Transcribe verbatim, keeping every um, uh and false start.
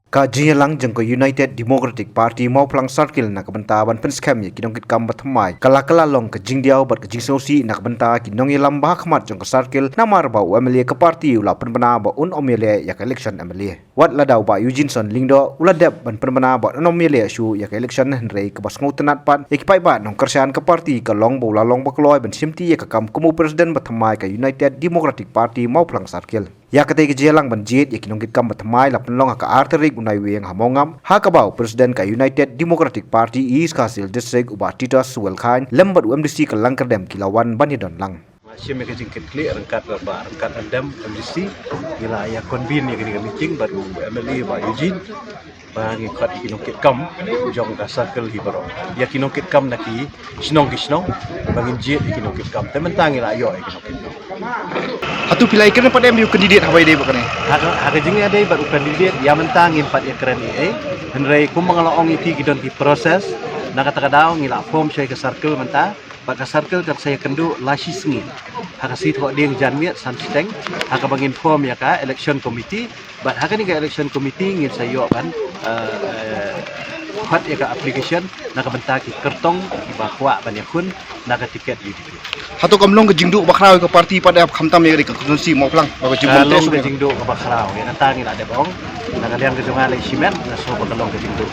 Ka jingïalang jong ka United Democratic Party Mawphlang Circle na ka bynta ban pynskhem ïa ki nongkitkam ba thymmai ka la kylla long ka jingdiaw bad ka jingsngewsih na ka bynta ki nongïalam ba ha khmat jong ka circle, namar ba u M L A ka party u la pynbna ba un ym ïaleh ïa ka election M L A. Wat lada u Bah Eugeneson Lyngdoh u la dep ban pynbna ba un ym ïaleh shuh ïa ka election, hynrei kaba sngewtynnat pat ïa ki paidbah nongkyrshan ka party ka long ba u la long ba kloi ban shimti ïa ka kam kum u president ba thymmai ka United Democratic Party Mawphlang Circle. Ïa katei ka jingïalang ban jied ïa ki nongkitkam ba thymmai la pynlong ha ka ar tarik u Naiwieng ha Mawngap, ha kaba u president ka United Democratic Party East Khasi Hills District u Bah Titus Suelkhain lem bad u M D C ka Langkyrdem ki la wan ban ïadon lang. Nga shim ïa ka jingkitkhlieh ryngkat bad Bah Ryngkat Ryndem M D C, ngi la ïa convene ïa kane ka meeting bad u M L A Bah Eugene, ba ngin khot ïa ki nongkitkam jong ka circle hi baroh, ïa ki nongkitkam na ki shnong ki shnong, ba ngin jied ïa ki nongkitkam. Te mynta ngi la ïoh ïa ki nongkitkam. Hato phi la ïakren pat em ïa u candidate haba ïadei bad kane? Ha ka, ha ka jingïadei bad u candidate, ïa mynta ngim pat ïakren ei ei. Hynrei kumba nga la ong ïa phi, ki don ki process. Na kata ka daw ngi la form shuwa ïa ka circle mynta. Bad ka circle kan sa ïakynduh la shisngi ha ka sngi Thohdieng janmiet san shiteng, ha kaba ngin form ïa ka election committee. Bad ha kane ka election committee ngin sa ïoh ban, eh, eh, khot ïa ka application na ka bynta ki kyrtong kiba kwah ban ïakhun na ka tiket U D P. Hato kam long ka jingduh ba khraw ïa ka party pat, eh, khamtam ïa ka constituency Mawphlang, ba ka jingmyntoi long ka jingduh kaba khraw, ïa kata ngi la dep ong. Na ka liang ka jong nga lei shimet nga sngew ba ka long ka jingduh.